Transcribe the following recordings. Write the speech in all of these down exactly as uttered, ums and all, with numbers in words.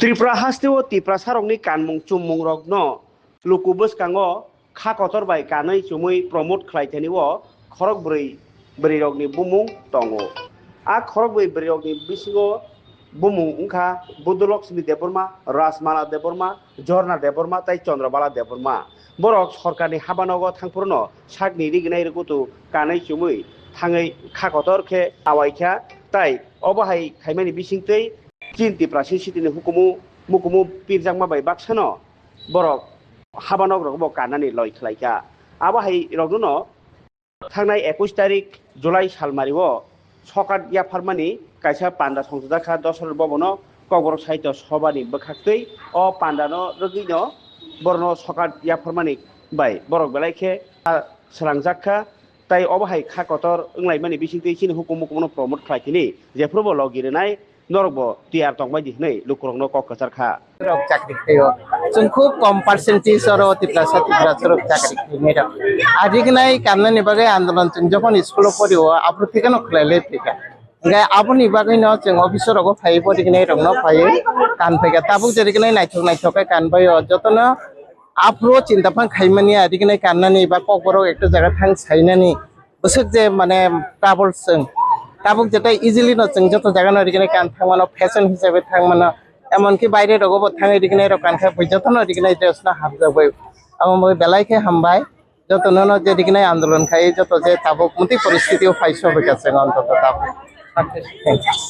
Tripura hasteo Tiprasarokni kanmung chummungrokno luku bwskango kha kotor bai kanwi chumwi promote khlai thani o khorok bwrwi bwrwirokni bumung tongo. A khorok bwrwi bwrwirokni bisingo bumung wngkha Budulokshmi Debbarma, Rajmala Debbarma, Jorna Debbarma tei Chandrabala Debbarma. Borok sorkarni habanogo thangphruno sakni rignai rwkutu kanwi chumwi thangwi kha kotor khe awaikha, tai obo hai khaimani bisingtwi chini Tiprasa city ni hukumu mukumu pirjakma bai baksano borok habanok rokbo kanani loi khlaikha. Abo hai rokno thangnai ekush tarik July salmario sokat yapharmani kaisa panda songchajakha Dosor Bhabono Kokborok Sahitya Sobhani bwkhaktwi o pandano rwgwino borno sokat yapharmani bai borok belai khe swrangjakha. Tai obo hai kha kotor wnglaimani bisingtwi chini hukumu kumuno promote khlai thini jephrubo logi rwnai norokbo tiyar tongbai di hwnwi lukurokno kok kwchar kha. Rok chakri khlaio. Chwng khub kom percentage oro Tiprasa, Tiprasa rok chakri khlainai rok. Ajignai kannani bagwi andolon chwng jokhon school o porio, aphuru thikeno khlai lai phaikha. Hingke aboni bagwino chwng office o rogo phaiwi porignai rokno phaiwi kan phaikha. Tabuk jerignai naithok naithok khe kan baio. Jotono aphuru chinta phang khaimani, ajignai kannani ba kokborok ekta jaga thang sainani. Bwswk je mane trouble chwng. Tabuk jetai easily no chwng joto jaga no riknai kan thangmano, fashion hisabe thangmano. Emonki baire rogo bo thangwi riknai rok kan kha bui jotono riknai dress no hamjagwi. Amo bagwi belai khe hambai. Jotono no je riknai andolon khai joto je tabuk muti poristiti o phai sobai ka chwng antoto tabuk.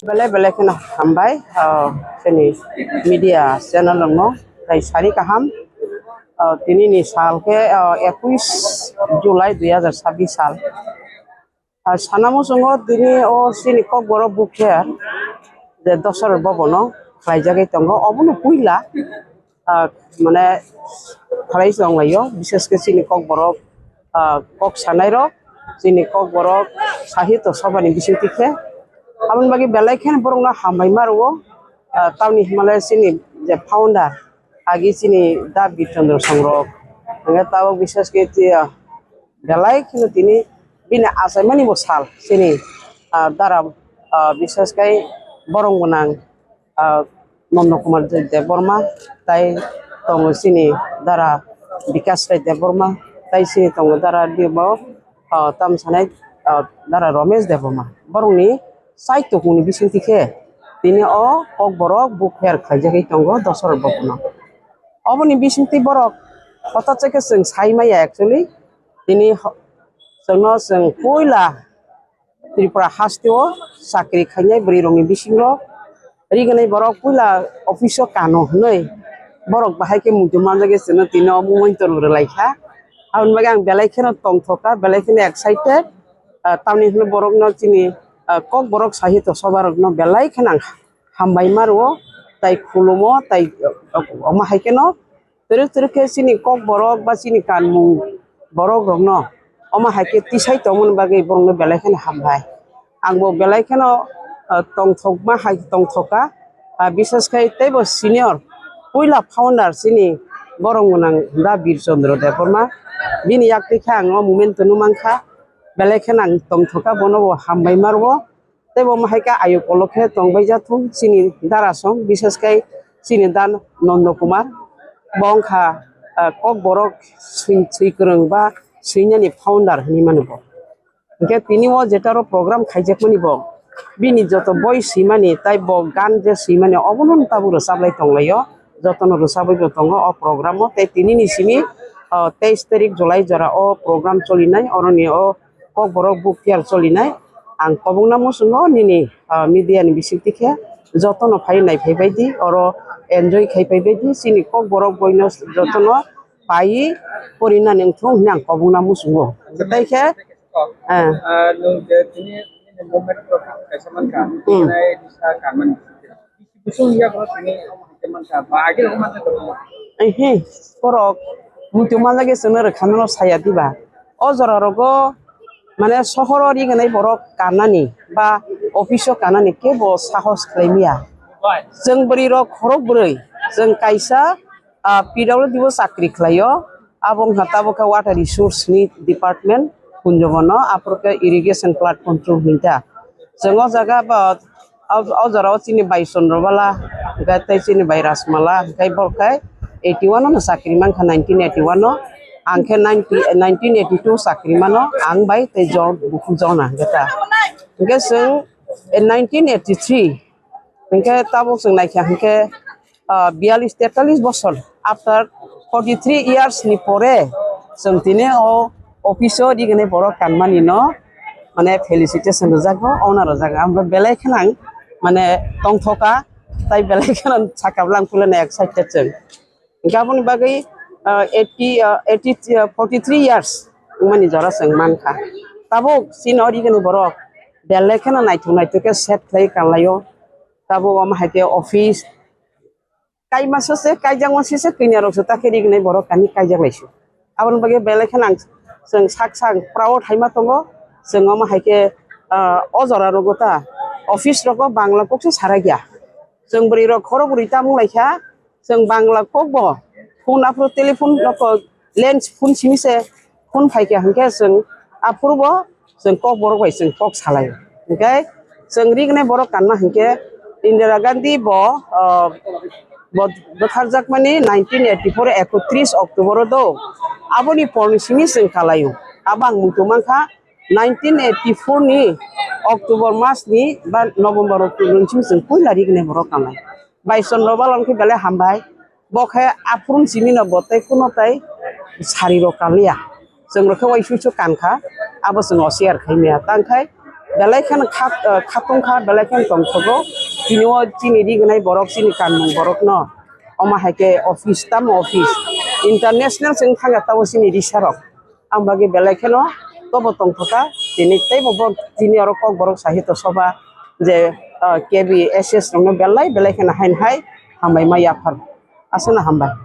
Belai belai kheno hambai, ah, chini media channel rokno. Tai sari kaham, ah, tini ni sal khe, ah, ekush July dui hajar sabbish sal. Ah, sana muchungo tini o chini kokborok bukher je Dosor Bhabono khlaijagwi tongo. Obono puila, ah, mane khlai tonglaio, bishesh khe chini kokborok, ah, kok sanairok, chini kokborok Sahitya Sobhani bisingtwi khe. Aboni bagwi belai kheno borokno hambai ma rwo, ah, tamni hwnmale chini je founder, agi chini Da Bir Chandra Songrok, hwnke tabuk bishesh khe, ah, belai kheno tini bini achaimani bo sal chini, ah, dara, ah, bishesh khai borong gwnang, ah, Nondo Kumar Debbarma, tai tongo chini dara Bikash Rai Debbarma, tai chini tongo dara Debo, ah, tam sanai, ah, dara Romesh Debbarma. Borokni chaitukmungni bisingtwi khe tini o kokborok bukher khlaijagwi tongo Dosor Bhabono. Oboni bisingtwi borok hothat se khe chwng sai maya actually. Tini ho-, chwngno chwng puila Tripura hasteo chakri khainai bwrwirokni bisingo rignai borok puila office o kano hwnwi borok bahai khe muitu manjagwi chwngno tini o muitu rwlaikha. Aboni bagwi ang belai kheno tongthokha, belai kheno excited. Ah, tamni hwnwi borokno chini, ah, kokborok Sahitya Sobha rokno belai kheno ang hambai ma rwo, tai khulumo, tai, ah, omo hai kheno twrwk twrwk khe chini kokborok ba chini kanmung borok rokno omo hai khe tisai tongmani bagwi borokno belai kheno hambai. Ang bo belai kheno, ah, tongthokma hai tongthokha, ah, bishesh khai teibo senior puila founder chini borok gwnang Da Bir Chandra Debbarma, bini yaktwi khe ang o moment no mankha, belai kheno ang tongthokha, bono bo hambai ma rwo. Tei bo hai khe ayuk kolok khe tongbai ja thung chini dara song, bishesh khai chini da Nondo Kumar. Bo wngkha, ah, kokborok swi, swi kwrwng ba swinani founder hinwi mano bo. Hinkhe tini o jeta ro program khaijakmani bo, bini joto boi swimani tai bo gan je swimani obono tabuk rwchaplai tonglaio. Jotono rwchabwi bo tongo o program o. Tei tini ni simi, ah, teis tarik July jora o program cholinai, oroni o kokborok bukher cholinai. Ang kobongna muchungo nini, ah, media ni bisingtwi khe jotono phai naiphai baidi, oro enjoy khai phai baidi, chini kokborok boino jotono phai porinani wngthung hwnwi ang kobongna muchungo. Tei khe, ah, nwng je tini nini movement program kaisa mankha, hmm, nisa kanmani. Bising ya bono tini omo hai khe mankha, ba agil omo hai khe mankha. Ehe, borok muitu manjak khe chwngno rwkha, nono saya diba? O jora rogo mane sohoro rignai borok kannani ba office o kannani kebo sahos khlai maya. Chwng bwrwi rok khorok bwrwi, chwng kaisa, ah, P W D o chakri khlaio. Abo wngkha tabuk khe water resource ni department, Kunjongano, aphuru khe irrigation plant control hinta. Chwng o jaga ba O, o jora o chini bai Chandra Bala, hwnkhe tei chini bai Rajmala, hwnkhe borok khe eighty one no chakri mankha, nineteen eighty one no, ang khe ninety, nineteen eighty two chakri mano, ang bai tei John, bukhuk John hwnkhe ta. Hwnkhe chwng, eh, nineteen eighty three, hwnkhe tabuk chwng naikha hwnkhe, ah, biyalish tetalis bosor, after forty three years ni pore chwng tini o office o rigini borok kanmani no, mane felicitation rwjago, ono rwjago. Amro belai kheno ang mane tongthoka, tai belai kheno sakha bwlai ang puilano excited chwng. Hwnkhe aboni bagwi, ah, eighty, ah, eighty, ah, forty three years wngmani jora chwng mankha. Tabuk chini o rigini borok belai kheno naithok naithok khe set khlai kanlaio. Tabuk omo hai khe office, kaima sose, kaijakma sise, kanya rok se ta khe rignai borok kani kaijak lai su. Aboni bagwi belai kheno ang chwng sak sak proud hai ma tongo. Chwng omo hai khe, ah, o jora rogo ta office rogo Bangla kok se sarai ya. Chwng bwrwi rok khoro bwrwi tamung lai kha, chwng Bangla kok bo phone aphuru telephone rok lens phone simi se phone phai kha hwnkhe chwng aphuru bo chwng kok borok bai chwng kok salai. Hwnkhe chwng rignai borok kanma hwnkhe Indira Gandhi bo, ah, bo bwtharjakmani nineteen eighty four ekotris October o do. Aboni porni simi chwng kalaio. Abo ang muitu mankha nineteen eighty four ni October mas ni ba November October ni simi chwng puila rignai borok kanlai. Bai Chandra Bala wngkhe belai hambai. Bo khe aphuru simi no bo tei kuno tai sari rok kanliya. Chwng rok khe uaisuisu kankha, abo chwng oshare khai maya. Tangkhai belai kheno kha, eh, khatung kha, belai kheno tongthogo. Tini o chini rignai borok, chini kanmung borok no. Omo hai khe office, tamo office. International chwng thangkha tamo chini risa rok. Ang bagwi belai kheno tobo tongthokha. Tini teibo bo tini oro Kokborok Sahitya Sabha je, ah, K B S S rokno belai belai kheno haino hai hambai ma yaphar. Aswkno hambai.